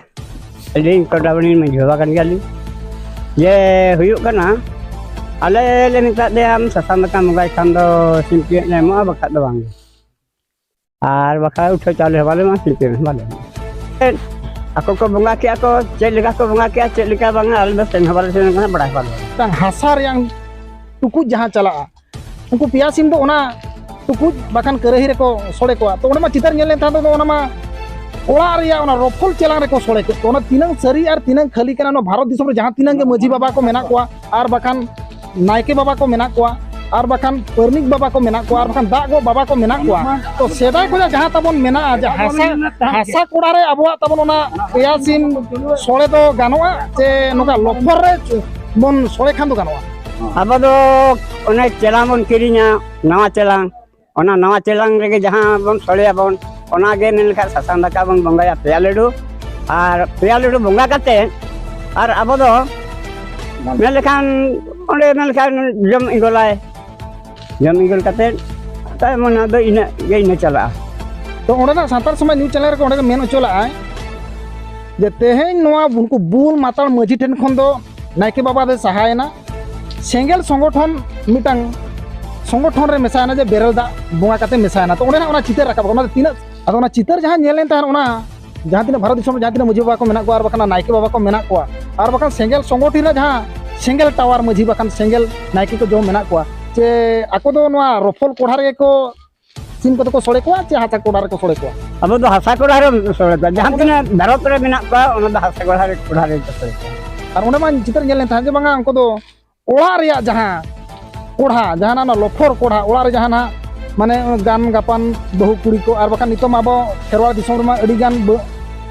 ᱟᱹᱞᱤᱧ ᱠᱚᱨᱞᱟᱵᱩᱲᱤ ᱨᱤᱱ ᱢᱟᱹᱡᱷᱤ ᱵᱟᱵᱟ ᱠᱟᱱ ᱜᱮᱭᱟᱞᱤᱧ᱾ ᱡᱮ ᱦᱩᱭᱩᱜ ᱠᱟᱱᱟ, ᱟᱞᱮ ᱞᱮ ᱢᱮᱛᱟᱫ ᱫᱮᱭᱟ, ᱟᱢ ᱥᱟᱥᱟᱝ ᱫᱟᱠᱟᱢ ᱵᱚᱸᱜᱟᱭ ᱠᱷᱟᱱ ᱫᱚ ᱥᱤᱢ ᱪᱮᱫ ᱞᱮ ᱮᱢᱚᱜᱼᱟ, ᱵᱟᱠᱷᱟᱡ ᱫᱚ ᱵᱟᱝ ᱜᱮ᱾ ᱟᱨ ᱵᱟᱠᱷᱟᱡ ᱩᱴᱷᱟᱹ ᱪᱟᱣᱞᱮ ᱦᱚᱸ ᱵᱟᱞᱮ ᱮᱢᱟ, ᱥᱤᱢ ᱪᱮᱫ ᱦᱚᱸ ᱵᱟᱞᱮ ᱮᱢᱟ᱾ ᱟᱠᱚ ᱠᱚ ᱵᱚᱸᱜᱟ ᱠᱮᱜᱼᱟ ᱠᱚ, ᱪᱮᱫ ᱞᱮᱠᱟ ᱠᱚ ᱵᱚᱸᱜᱟ ᱠᱮᱜᱼᱟ, ᱪᱮᱫ ᱞᱮᱠᱟ ᱵᱟᱝᱟ, ᱟᱞᱮ ᱫᱚ ᱥᱮᱱ ᱦᱚᱸ ᱵᱟᱞᱮ ᱥᱮᱱ ᱠᱟᱱᱟ, ᱵᱟᱲᱟᱭ ᱦᱚᱸ ᱵᱟᱞᱮ ᱵᱟᱲᱟᱭᱟ᱾ ᱢᱤᱫᱴᱟᱝ ᱦᱟᱥᱟ ᱨᱮᱭᱟᱝ ᱴᱩᱠᱩᱡ ᱡᱟᱦᱟᱸ ᱪᱟᱞᱟᱜᱼᱟ, ᱩᱱᱠᱩ ᱯᱮᱭᱟ ᱥᱤᱢ ᱫᱚ ᱚᱱᱟ ᱴᱩᱠᱩᱡ ᱵᱟᱠᱷᱟᱱ ᱠᱟᱹᱨᱟᱹᱦᱤ ᱨᱮᱠᱚ ᱥᱚᱲᱮ ᱠᱚᱣᱟ᱾ ᱛᱚ ᱚᱸᱰᱮ ᱢᱟ ᱪᱤᱛᱟᱹᱨ ᱧᱮᱞ ᱞᱮᱱ ᱛᱟᱦᱮᱸ ᱫᱚ, ᱚᱱᱟ ᱢᱟ ᱚᱲᱟᱜ ᱨᱮᱭᱟᱜ ᱚᱱᱟ ᱨᱚᱯᱷᱚᱞ ᱪᱮᱞᱟᱝ ᱨᱮᱠᱚ ᱥᱚᱲᱮ ᱠᱮᱫ ᱠᱚᱣᱟ᱾ ᱚᱱᱟ ᱛᱤᱱᱟᱹᱝ ᱥᱟᱹᱨᱤ ᱟᱨ ᱛᱤᱱᱟᱹᱝ ᱠᱷᱟᱹᱞᱤ ᱠᱟᱱᱟ, ᱱᱚᱣᱟ ᱵᱷᱟᱨᱚᱛ ᱫᱤᱥᱚᱢ ᱨᱮ ᱡᱟᱦᱟᱸ ᱛᱤᱱᱟᱹᱝ ᱜᱮ ᱢᱟᱹᱡᱷᱤ ᱵᱟᱵᱟ ᱠᱚ ᱢᱮᱱᱟᱜ ᱠᱚᱣᱟ, ᱟᱨ ᱵᱟᱠᱷᱟᱱ ᱱᱟᱭᱠᱮ ᱵᱟᱵᱟ ᱠᱚ ᱢᱮᱱᱟᱜ ᱠᱚᱣᱟ, ᱟᱨ ᱵᱟᱠᱷᱟᱱ ᱯᱟᱨᱟᱱᱤᱠ ᱵᱟᱵᱟ ᱠᱚ ᱢᱮᱱᱟᱜ ᱠᱚᱣᱟ, ᱟᱨ ᱵᱟᱠᱷᱟᱱ ᱫᱟᱜ ᱜᱚᱜ ᱵᱟᱵᱟ ᱠᱚ ᱢᱮᱱᱟᱜ ᱠᱚᱣᱟ᱾ ᱛᱚ ᱥᱮᱫᱟᱭ ᱠᱷᱚᱱᱟᱜ ᱡᱟᱦᱟᱸ ᱛᱟᱵᱚᱱ ᱢᱮᱱᱟᱜᱼᱟ, ᱡᱮ ᱦᱟᱥᱟ, ᱦᱟᱥᱟ ᱠᱚᱲᱟ ᱨᱮ ᱟᱵᱚᱣᱟᱜ ᱛᱟᱵᱚᱱ ᱚᱱᱟ ᱯᱮᱭᱟ ᱥᱤᱢ ᱥᱚᱲᱮ ᱫᱚ ᱜᱟᱱᱚᱜᱼᱟ ᱪᱮ ᱱᱚᱝᱠᱟ ᱞᱚᱯᱷᱚᱨ ᱨᱮ ᱵᱚᱱ ᱥᱚᱲᱮ ᱠᱷᱟᱱ ᱫᱚ ᱜᱟᱱᱚᱜᱼᱟ? ᱟᱵᱚ ᱫᱚ ᱚᱱᱮ ᱪᱮᱞᱟᱝ ᱵᱚᱱ ᱠᱤᱨᱤᱧᱟ, ᱱᱟᱣᱟ ᱪᱮᱞᱟᱝ, ᱚᱱᱟ ᱱᱟᱣᱟ ᱪᱮᱞᱟᱝ ᱨᱮᱜᱮ ᱡᱟᱦᱟᱸ ᱵᱚᱱ ᱥᱚᱲᱮᱭᱟᱵᱚᱱ, ᱚᱱᱟᱜᱮ ᱢᱮᱱ ᱞᱮᱠᱷᱟᱡ ᱥᱟᱥᱟᱝ ᱫᱟᱠᱟ ᱵᱚᱱ ᱵᱚᱸᱜᱟᱭᱟ, ᱯᱮᱭᱟ ᱞᱟᱹᱰᱩ᱾ ᱟᱨ ᱯᱮᱭᱟ ᱞᱟᱹᱰᱩ ᱵᱚᱸᱜᱟ ᱠᱟᱛᱮ, ᱟᱨ ᱟᱵᱚ ᱫᱚ ᱢᱮᱱ ᱞᱮᱠᱷᱟᱱ, ᱚᱸᱰᱮ ᱢᱮᱱ ᱞᱮᱠᱷᱟᱱ ᱡᱚᱢ ᱤᱸᱜᱚᱞᱟᱭ, ᱡᱚᱢ ᱤᱸᱜᱚᱞ ᱠᱟᱛᱮ ᱛᱟᱭᱚᱢ ᱚᱱᱟ ᱫᱚ ᱤᱱᱟᱹᱜ ᱜᱮ, ᱤᱱᱟᱹ ᱪᱟᱞᱟᱜᱼᱟ᱾ ᱛᱚ ᱚᱸᱰᱮᱱᱟᱜ ᱥᱟᱱᱛᱟᱲ ᱥᱚᱢᱟᱡᱽ ᱱᱤᱭᱩᱡᱽ ᱪᱮᱱᱮᱞ ᱨᱮᱠᱚ ᱚᱸᱰᱮ ᱜᱮ ᱢᱮᱱ ᱦᱚᱪᱚ ᱞᱮᱫᱼᱟᱭ ᱡᱮ ᱛᱮᱦᱮᱧ ᱱᱚᱣᱟ ᱩᱱᱠᱩ ᱵᱩᱞ ᱢᱟᱛᱟᱞ ᱢᱟᱹᱡᱷᱤ ᱴᱷᱮᱱ ᱠᱷᱚᱱ ᱫᱚ ᱱᱟᱭᱠᱮ ᱵᱟᱵᱟ ᱫᱚᱭ ᱥᱟᱦᱟᱭᱮᱱᱟ, ᱥᱮᱸᱜᱮᱞ ᱥᱚᱝᱜᱚᱴᱷᱚᱱ ᱢᱤᱫᱴᱟᱝ ᱥᱚᱝᱜᱚᱴᱷᱚᱱ ᱨᱮ ᱢᱮᱥᱟᱭᱮᱱᱟ, ᱡᱮ ᱵᱮᱨᱮᱞ ᱫᱟᱜ ᱵᱚᱸᱜᱟ ᱠᱟᱛᱮ ᱢᱮᱥᱟᱭᱮᱱᱟ᱾ ᱛᱚ ᱚᱸᱰᱮᱱᱟᱜ ᱚᱱᱟ ᱪᱤᱛᱟᱹᱨ ᱨᱟᱠᱟᱵ ᱟᱠᱟᱱᱟ᱾ ᱚᱱᱟ ᱫᱚ ᱛᱤᱱᱟᱹᱜ, ᱟᱫᱚ ᱚᱱᱟ ᱪᱤᱛᱟᱹᱨ ᱡᱟᱦᱟᱸ ᱧᱮᱞ ᱞᱮᱱ ᱛᱟᱦᱮᱸᱫ, ᱚᱱᱟ ᱡᱟᱦᱟᱸ ᱛᱤᱱᱟᱹᱜ ᱵᱷᱟᱨᱚᱛ ᱫᱤᱥᱚᱢ ᱨᱮ ᱡᱟᱦᱟᱸ ᱛᱤᱱᱟᱹᱜ ᱢᱟᱹᱡᱷᱤ ᱵᱟᱵᱟ ᱠᱚ ᱢᱮᱱᱟᱜ ᱠᱚᱣᱟ, ᱟᱨ ᱵᱟᱠᱷᱟᱱ ᱱᱟᱭᱠᱮ ᱵᱟᱵᱟ ᱠᱚ ᱢᱮᱱᱟᱜ ᱠᱚᱣᱟ, ᱟᱨ ᱵᱟᱠᱷᱟᱱ ᱥᱮᱸᱜᱮᱞ ᱥᱚᱝᱜᱚᱴᱷᱚᱱ ᱨᱮ ᱡᱟᱦᱟᱸ ᱥᱮᱸᱜᱮᱞ ᱴᱟᱣᱟᱨ ᱢᱟᱹᱡᱷᱤ ᱵᱟᱠᱷᱟᱱ ᱥᱮᱸᱜᱮᱞ ᱱᱟᱭᱠᱮ ᱠᱚ ᱡᱚᱢ ᱢᱮᱱᱟᱜ ᱠᱚᱣᱟ, ᱪᱮ ᱟᱠᱚ ᱫᱚ ᱱᱚᱣᱟ ᱨᱚᱯᱷᱚᱞ ᱠᱚᱲᱦᱟ ᱨᱮᱜᱮ ᱠᱚ ᱥᱤᱢ ᱠᱚᱫᱚ ᱠᱚ ᱥᱚᱲᱮ ᱠᱚᱣᱟ ᱪᱮ ᱦᱟᱥᱟ ᱠᱚᱲᱦᱟ ᱨᱮᱠᱚ ᱥᱚᱲᱮ ᱠᱚᱣᱟ? ᱟᱵᱚ ᱫᱚ ᱦᱟᱥᱟ ᱠᱚᱲᱦᱟ ᱨᱮ ᱥᱚᱲᱮ ᱠᱚᱣᱟ᱾ ᱡᱟᱦᱟᱸ ᱛᱤᱱᱟᱹᱜ ᱵᱷᱟᱨᱚᱛ ᱨᱮ ᱢᱮᱱᱟᱜ ᱠᱚᱣᱟ, ᱚᱱᱟ ᱫᱚ ᱦᱟᱥᱟ ᱠᱚᱲᱦᱟ ᱨᱮ, ᱠᱚᱲᱦᱟ ᱨᱮ ᱠᱚ ᱥᱚᱲᱮ ᱠᱚᱣᱟ᱾ ᱟᱨ ᱚᱸᱰᱮ ᱢᱟ ᱪᱤᱛᱟᱹᱨ ᱧᱮᱞ ᱞᱮᱱ ᱛᱟᱦᱮᱸᱫ ᱡᱮ ᱵᱟᱝᱟ, ᱩᱱᱠᱩ ᱫᱚ ᱚᱲᱟᱜ ᱨᱮᱭᱟᱜ ᱡᱟᱦᱟᱸ ᱠᱚᱲᱦᱟ, ᱡᱟᱦᱟᱱᱟᱜ ᱚᱱᱟ ᱞᱚᱯᱷᱚᱨ ᱠᱚᱲᱦᱟ, ᱚᱲᱟᱜ ᱨᱮ ᱡᱟᱦᱟᱱᱟᱜ ᱢᱟᱱᱮ ᱜᱟᱱ ᱜᱟᱯᱟᱱ ᱵᱟᱹᱦᱩ ᱠᱩᱲᱤ ᱠᱚ, ᱟᱨ ᱵᱟᱠᱷᱟᱱ ᱱᱤᱛᱚᱜ ᱢᱟ ᱟᱵᱚ ᱠᱷᱮᱨᱣᱟᱲ ᱫᱤᱥᱚᱢ ᱨᱮᱢᱟ ᱟᱹᱰᱤ ᱜᱟᱱ ᱵᱟᱹ-,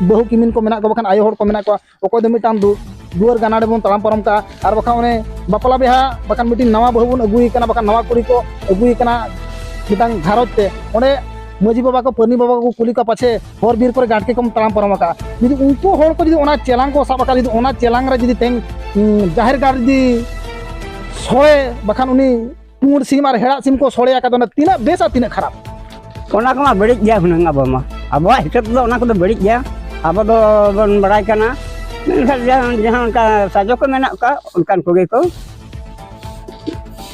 ᱵᱟᱹᱦᱩ ᱠᱤᱢᱤᱱ ᱠᱚ ᱢᱮᱱᱟᱜ ᱠᱚᱣᱟ, ᱵᱟᱠᱷᱟᱱ ᱟᱭᱳ ᱦᱚᱲ ᱠᱚ ᱢᱮᱱᱟᱜ ᱠᱚᱣᱟ᱾ ᱚᱠᱚᱭ ᱫᱚ ᱢᱤᱫᱴᱟᱝ ᱫᱩ-, ᱫᱩᱣᱟᱹᱨ ᱜᱟᱱᱟᱰᱮ ᱵᱚᱱ ᱛᱟᱲᱟᱢ ᱯᱟᱨᱚᱢ ᱠᱟᱜᱼᱟ, ᱟᱨ ᱵᱟᱠᱷᱟᱱ ᱚᱱᱮ ᱵᱟᱯᱞᱟ ᱵᱤᱦᱟ, ᱵᱟᱠᱷᱟᱱ ᱢᱤᱫᱴᱤᱱ ᱱᱟᱣᱟ ᱵᱟᱹᱦᱩ ᱵᱚᱱ ᱟᱹᱜᱩᱭᱮ ᱠᱟᱱᱟ, ᱵᱟᱠᱷᱟᱱ ᱱᱟᱣᱟ ᱠᱩᱲᱤ ᱠᱚ ᱟᱹᱜᱩᱭᱮ ᱠᱟᱱᱟ, ᱢᱤᱫᱴᱟᱝ ᱜᱷᱟᱨᱚᱸᱡᱽ ᱛᱮ, ᱚᱸᱰᱮ ᱢᱟᱹᱡᱷᱤ ᱵᱟᱵᱟ ᱠᱚ, ᱯᱟᱹᱱᱤ ᱵᱟᱵᱟ ᱠᱚ ᱠᱩᱞᱤ ᱠᱚᱣᱟ, ᱯᱟᱪᱷᱮ ᱦᱚᱨ ᱵᱤᱨ ᱠᱚᱨᱮ ᱜᱟᱸᱰ ᱠᱮ ᱠᱚᱢ ᱛᱟᱲᱟᱢ ᱯᱟᱨᱚᱢ ᱟᱠᱟᱫᱼᱟ᱾ ᱡᱩᱫᱤ ᱩᱱᱠᱩ ᱦᱚᱲ ᱠᱚ ᱡᱩᱫᱤ ᱚᱱᱟ ᱪᱮᱞᱟᱝ ᱠᱚ ᱥᱟᱵ ᱟᱠᱟᱫ, ᱡᱩᱫᱤ ᱚᱱᱟ ᱪᱮᱞᱟᱝ ᱨᱮ ᱡᱩᱫᱤ ᱛᱮᱦᱮᱧ, ᱩᱸ, ᱡᱟᱦᱮᱨ ᱜᱟᱲ ᱡᱩᱫᱤ ᱥᱚᱲᱮ, ᱵᱟᱠᱷᱟᱱ ᱩᱱᱤ ᱯᱩᱸᱰ ᱥᱤᱢ ᱟᱨ ᱦᱮᱲᱟᱜ ᱥᱤᱢ ᱠᱚ ᱥᱚᱲᱮ ᱟᱠᱟᱫ, ᱚᱱᱟ ᱛᱤᱱᱟᱹᱜ ᱵᱮᱥ ᱟᱨ ᱛᱤᱱᱟᱹᱜ ᱠᱷᱟᱨᱟᱯ? ᱚᱱᱟ ᱠᱚᱢᱟ ᱵᱟᱹᱲᱤᱡ ᱜᱮᱭᱟ ᱦᱩᱱᱟᱹᱝ᱾ ᱟᱵᱚ ᱢᱟ, ᱟᱵᱚᱣᱟᱜ ᱦᱤᱥᱟᱹᱵ ᱛᱮᱫᱚ ᱚᱱᱟ ᱠᱚᱫᱚ ᱵᱟᱹᱲᱤᱡ ᱜᱮᱭᱟ᱾ ᱟᱵᱚ ᱫᱚ ᱵᱚᱱ ᱵᱟᱲᱟᱭ ᱠᱟᱱᱟ, ᱢᱮᱱᱠᱷᱟᱱ ᱡᱟᱦᱟᱸ, ᱡᱟᱦᱟᱸ ᱚᱱᱠᱟ ᱥᱟᱡᱚ ᱠᱚ ᱢᱮᱱᱟᱜ ᱠᱚᱣᱟ, ᱚᱱᱠᱟᱱ ᱠᱚᱜᱮ ᱠᱚ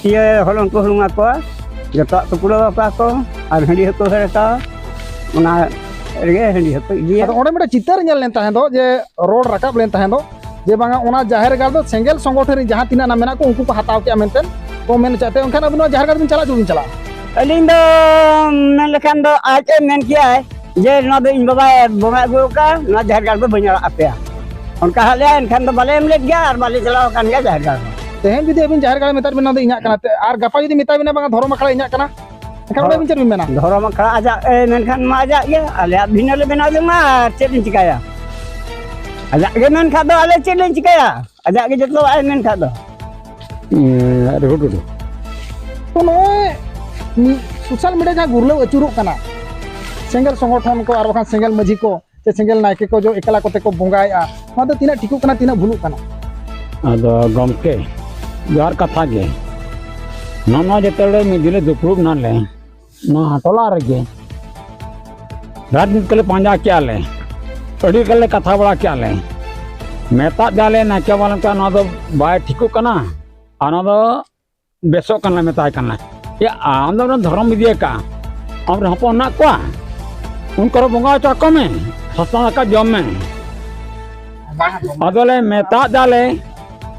ᱤᱭᱟᱹ ᱦᱚᱞᱚᱝ ᱠᱚ ᱦᱩᱲᱩᱝ ᱟᱠᱚᱣᱟ, ᱡᱚᱛᱚᱣᱟᱜ ᱠᱚ ᱠᱩᱲᱟᱹᱣ ᱟᱠᱚᱣᱟ ᱠᱚ, ᱟᱨ ᱦᱟᱺᱰᱤ ᱦᱚᱸᱠᱚ ᱦᱮᱲ ᱟᱠᱚᱣᱟ, ᱚᱱᱟ ᱨᱮᱜᱮ ᱦᱟᱺᱰᱤ ᱦᱚᱸᱠᱚ ᱤᱫᱤᱭᱟ᱾ ᱟᱫᱚ ᱚᱸᱰᱮ ᱢᱤᱫᱴᱮᱱ ᱪᱤᱛᱟᱹᱨ ᱧᱮᱞ ᱞᱮᱱ ᱛᱟᱦᱮᱸ ᱫᱚ, ᱡᱮ ᱨᱚᱲ ᱨᱟᱠᱟᱵ ᱞᱮᱱ ᱛᱟᱦᱮᱸ ᱫᱚ, ᱡᱮ ᱵᱟᱝᱟ, ᱚᱱᱟ ᱡᱟᱦᱮᱨ ᱜᱟᱲ ᱫᱚ ᱥᱮᱸᱜᱮᱞ ᱥᱚᱝᱜᱚᱴᱷᱚᱱ ᱨᱮᱱ ᱡᱟᱦᱟᱸ ᱛᱤᱱᱟᱹᱜ ᱚᱱᱟ ᱢᱮᱱᱟᱜ ᱠᱚ, ᱩᱱᱠᱩ ᱠᱚ ᱦᱟᱛᱟᱣ ᱠᱮᱜᱼᱟ ᱢᱮᱱᱛᱮ ᱠᱚ ᱢᱮᱱ ᱦᱚᱪᱚᱭᱮᱫ ᱛᱮ, ᱮᱱᱠᱷᱟᱱ ᱟᱹᱵᱤᱱ ᱱᱚᱣᱟ ᱡᱟᱦᱮᱨ ᱜᱟᱲ ᱫᱚᱵᱤᱱ ᱪᱟᱞᱟᱜ ᱪᱮ ᱵᱟᱵᱤᱱ ᱪᱟᱞᱟᱜᱼᱟ? ᱟᱹᱞᱤᱧ ᱫᱚ ᱢᱮᱱ ᱞᱮᱠᱷᱟᱱ ᱫᱚ ᱟᱡ ᱮ ᱢᱮᱱ ᱠᱮᱜᱼᱟᱭ ᱡᱮ ᱱᱚᱣᱟ ᱫᱚ ᱤᱧ ᱵᱟᱵᱟᱭ ᱵᱚᱸᱜᱟ ᱟᱹᱜᱩ ᱟᱠᱟᱫᱼᱟ, ᱱᱚᱣᱟ ᱡᱟᱦᱮᱨ ᱜᱟᱲ ᱫᱚ ᱵᱟᱹᱧ ᱟᱲᱟᱜ ᱟᱯᱮᱭᱟ᱾ ᱚᱱᱠᱟ ᱦᱟᱜ ᱞᱮ ᱮᱱᱠᱷᱟᱱ ᱫᱚ ᱵᱟᱞᱮ ᱮᱢ ᱞᱮᱫ ᱜᱮᱭᱟ ᱟᱨ ᱵᱟᱞᱮ ᱪᱟᱞᱟᱣ ᱟᱠᱟᱱ ᱜᱮᱭᱟ ᱡᱟᱦᱮᱨ ᱜᱟᱲ ᱫᱚ᱾ ᱛᱮᱦᱮᱧ ᱡᱩᱫᱤ ᱟᱹᱵᱤᱱ ᱡᱟᱦᱮᱨ ᱜᱟᱲ ᱢᱮᱛᱟᱫ ᱵᱤᱱᱟ, ᱱᱚᱣᱟ ᱫᱚ ᱤᱧᱟᱹᱜ ᱠᱟᱱᱟ, ᱛᱮ-, ᱟᱨ ᱜᱟᱯᱟ ᱡᱩᱫᱤ ᱢᱮᱛᱟ ᱵᱤᱱᱟ, ᱵᱟᱝᱟ, ᱫᱷᱚᱨᱚᱢ ᱟᱠᱷᱲᱟ ᱤᱧᱟᱹᱜ ᱠᱟᱱᱟ, ᱮᱱᱠᱷᱟᱱ ᱚᱸᱰᱮ ᱫᱷᱚᱨᱚᱢ ᱵᱤᱱ ᱪᱮᱫ ᱵᱤᱱ ᱢᱮᱱᱟ? ᱫᱷᱚᱨᱚᱢ ᱟᱠᱷᱲᱟ ᱟᱡᱟᱜ ᱮ ᱢᱮᱱᱠᱷᱟᱱ ᱢᱟ ᱟᱡᱟᱜ ᱜᱮ, ᱟᱞᱮᱭᱟᱜ ᱵᱷᱤᱱᱟᱹ ᱞᱮ ᱵᱮᱱᱟᱣ ᱡᱚᱝᱟ, ᱟᱨ ᱪᱮᱫ ᱞᱤᱧ ᱪᱤᱠᱟᱹᱭᱟ? ᱟᱡᱟᱜ ᱜᱮ ᱢᱮᱱᱠᱷᱟᱱ ᱫᱚ ᱟᱞᱮ ᱪᱮᱫ ᱞᱮ ᱪᱤᱠᱟᱹᱭᱟ? ᱟᱡᱟᱜ ᱜᱮ ᱡᱚᱛᱚᱣᱟᱜ ᱮ ᱢᱮᱱᱠᱷᱟᱱ ᱫᱚ᱾ ᱦᱩᱸ, ᱨᱟᱹᱦᱩ ᱴᱩᱰᱩ᱾ ᱛᱚ, ᱱᱚᱜᱼᱚᱭ ᱢᱤ-, social media ᱡᱟᱦᱟᱸ ᱜᱩᱨᱞᱟᱹᱣ ᱟᱹᱪᱩᱨᱚᱜ ᱠᱟᱱᱟ, ᱥᱮᱸᱜᱮᱞ ᱥᱚᱝᱜᱚᱴᱷᱚᱱ ᱠᱚ ᱟᱨ ᱵᱟᱠᱷᱟᱱ ᱥᱮᱸᱜᱮᱞ ᱢᱟᱹᱡᱷᱤ ᱠᱚ ᱥᱮ ᱥᱮᱸᱜᱮᱞ ᱱᱟᱭᱠᱮ ᱠᱚ ᱡᱚ ᱮᱠᱞᱟ ᱠᱚᱛᱮ ᱠᱚ ᱵᱚᱸᱜᱟᱭᱮᱫᱼᱟ, ᱱᱚᱣᱟ ᱫᱚ ᱛᱤᱱᱟᱹᱜ ᱴᱷᱤᱠᱚᱜ ᱠᱟᱱᱟ, ᱛᱤᱱᱟᱹᱜ ᱵᱷᱩᱞᱩᱜ ᱠᱟᱱᱟ? ᱟᱫᱚ ᱜᱚᱢᱠᱮ, ᱡᱚᱦᱟᱨ ᱠᱟᱛᱷᱟ ᱜᱮ, ᱱᱚᱜᱼᱚ ᱱᱚᱣᱟ ᱡᱮᱛᱮ ᱦᱚᱲ ᱢᱤᱫ ᱫᱤᱱ ᱞᱮ ᱫᱩᱯᱲᱩᱵ ᱱᱟᱞᱮ, ᱱᱚᱣᱟ ᱴᱚᱞᱟ ᱨᱮᱜᱮ ᱨᱟᱡᱽᱱᱤᱛᱤ ᱠᱚᱞᱮ ᱯᱟᱸᱡᱟ ᱠᱮᱜᱼᱟ ᱞᱮ, ᱟᱹᱰᱤ ᱞᱮᱠᱟᱞᱮ ᱠᱟᱛᱷᱟ ᱵᱟᱲᱟ ᱠᱮᱜᱼᱟ ᱞᱮ, ᱢᱮᱛᱟᱜ ᱡᱟᱞᱮ ᱱᱟᱭᱠᱮ ᱵᱟᱵᱟ ᱞᱮᱠᱟ ᱱᱚᱣᱟ ᱫᱚ ᱵᱟᱭ ᱴᱷᱤᱠᱚᱜ ᱠᱟᱱᱟ, ᱟᱨ ᱱᱚᱣᱟ ᱫᱚ ᱵᱮᱥᱚᱜ ᱠᱟᱱᱟ ᱞᱮ ᱢᱮᱛᱟᱭ ᱠᱟᱱᱟ᱾ ᱭᱟ, ᱟᱢ ᱫᱚ ᱚᱱᱟ ᱫᱷᱚᱨᱚᱢ ᱤᱫᱤ ᱟᱠᱟᱫᱼᱟ, ᱟᱢ ᱨᱮᱱ ᱦᱚᱯᱚᱱ ᱦᱮᱱᱟᱜ ᱠᱚᱣᱟ, ᱩᱱᱠᱩ ᱨᱮ ᱵᱚᱸᱜᱟ ᱦᱚᱪᱚ ᱟᱠᱚ ᱢᱮ, ᱥᱟᱥᱟᱝ ᱫᱟᱠᱟ ᱡᱚᱢ ᱢᱮ᱾ ᱟᱫᱚᱞᱮ ᱢᱮᱛᱟᱫ ᱫᱟᱞᱮ,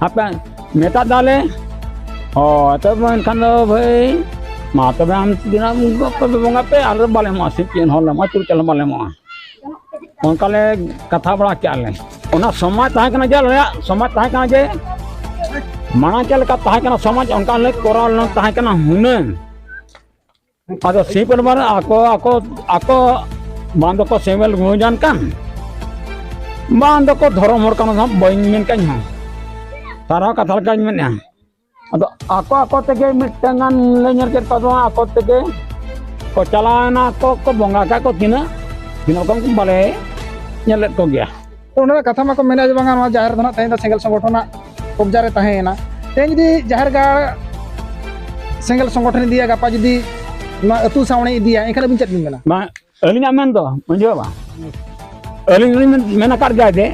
ᱦᱟᱯᱮ, ᱢᱮᱛᱟᱫ ᱫᱟᱞᱮ, ᱚ, ᱛᱚᱵᱮ ᱮᱱᱠᱷᱟᱱ ᱫᱚ ᱵᱷᱟᱹᱭ, ᱢᱟ ᱛᱚᱵᱮ ᱟᱢ ᱫᱤᱱᱟᱹᱢ ᱵᱚᱸᱜᱟ ᱯᱮ, ᱟᱞᱮ ᱫᱚ ᱵᱟᱞᱮ ᱮᱢᱚᱜᱼᱟ, ᱥᱤᱢ ᱪᱮᱫ ᱦᱚᱸ ᱵᱟᱞᱮ ᱮᱢᱚᱜᱼᱟ, ᱛᱩᱲ ᱪᱟᱣᱞᱮ ᱦᱚᱸ ᱵᱟᱞᱮ ᱮᱢᱚᱜᱼᱟ᱾ ᱚᱱᱠᱟ ᱞᱮ ᱠᱟᱛᱷᱟ ᱵᱟᱲᱟ ᱠᱮᱜᱼᱟ ᱞᱮ᱾ ᱚᱱᱟ ᱥᱚᱢᱟᱡᱽ ᱛᱟᱦᱮᱸ ᱠᱟᱱᱟ ᱡᱮ, ᱟᱞᱮᱭᱟᱜ ᱥᱚᱢᱟᱡᱽ ᱛᱟᱦᱮᱸ ᱠᱟᱱᱟ ᱡᱮ, ᱢᱟᱲᱟᱝ ᱪᱮᱫ ᱞᱮᱠᱟ ᱛᱟᱦᱮᱸ ᱠᱟᱱᱟ ᱥᱚᱢᱟᱡᱽ, ᱚᱱᱠᱟ ᱞᱮ ᱠᱚᱨᱟᱣ ᱞᱮᱱ ᱛᱟᱦᱮᱸ ᱠᱟᱱᱟ ᱦᱩᱱᱟᱹᱝ᱾ ᱟᱫᱚ ᱥᱤᱧ ᱯᱚᱨᱤᱵᱟᱨ ᱟᱠᱚ, ᱟᱠᱚ, ᱟᱠᱚ ᱵᱟᱝ ᱫᱚᱠᱚ ᱥᱮᱸᱜᱮᱞ ᱜᱩᱸᱡᱟᱱ ᱠᱟᱱ, ᱵᱟᱝ ᱫᱚᱠᱚ ᱫᱷᱚᱨᱚᱢ ᱦᱚᱲ ᱠᱟᱱᱟ, ᱵᱟᱹᱧ ᱢᱮᱱ ᱠᱟᱜ ᱤᱧ ᱦᱚᱸ᱾ ᱥᱟᱨᱦᱟᱣ ᱠᱟᱛᱷᱟ ᱞᱮᱠᱟᱧ ᱢᱮᱱᱮᱫᱼᱟ᱾ ᱟᱫᱚ ᱟᱠᱚ ᱟᱠᱚ ᱛᱮᱜᱮ ᱢᱤᱫᱴᱟᱝ ᱜᱟᱱ ᱞᱮ ᱧᱮᱞ ᱠᱮᱫ ᱠᱚᱣᱟ, ᱟᱠᱚ ᱛᱮᱜᱮ ᱠᱚ ᱪᱟᱞᱟᱣᱮᱱᱟ, ᱠᱚ ᱠᱚ ᱵᱚᱸᱜᱟ ᱠᱟᱜ ᱠᱚ ᱛᱤᱱᱟᱹᱜ ᱛᱤᱱᱟᱹᱜ ᱨᱚᱠᱚᱢ ᱵᱟᱞᱮ ᱧᱮᱞ ᱞᱮᱫ ᱠᱚᱜᱮᱭᱟ᱾ ᱛᱚ ᱚᱸᱰᱮᱱᱟᱜ ᱠᱟᱛᱷᱟ ᱢᱟᱠᱚ ᱢᱮᱱᱟ ᱡᱮ ᱵᱟᱝᱟ ᱱᱚᱣᱟ ᱡᱟᱦᱮᱨ ᱫᱚ ᱱᱟᱜ ᱛᱮᱦᱮᱧ ᱫᱚ ᱥᱮᱸᱜᱮᱞ ᱥᱚᱝᱜᱚᱴᱷᱚᱱᱟᱜ ᱠᱚᱵᱡᱟ ᱨᱮ ᱛᱟᱦᱮᱸᱭᱮᱱᱟ᱾ ᱛᱮᱦᱮᱧ ᱡᱩᱫᱤ ᱡᱟᱦᱮᱨ ᱜᱟᱲ ᱥᱮᱸᱜᱮᱞ ᱥᱚᱝᱜᱚᱴᱷᱚᱱ ᱤᱫᱤᱭᱟ, ᱜᱟᱯᱟ ᱡᱩᱫᱤ ᱱᱚᱣᱟ ᱟᱹᱛᱩ ᱥᱟᱶᱬᱮ ᱤᱫᱤᱭᱟ, ᱮᱱᱠᱷᱟᱱ ᱟᱹᱵᱤᱱ ᱪᱮᱫ ᱵᱤᱱ ᱢᱮᱱᱟ? ᱵᱟᱝ, ᱟᱹᱞᱤᱧᱟᱜ ᱢᱮᱱ ᱫᱚ ᱢᱟᱹᱡᱷᱤ ᱵᱟᱵᱟ, ᱟᱹᱞᱤᱧ ᱞᱤᱧ ᱢᱮᱱ ᱟᱠᱟᱫ ᱜᱮᱭᱟ ᱡᱮ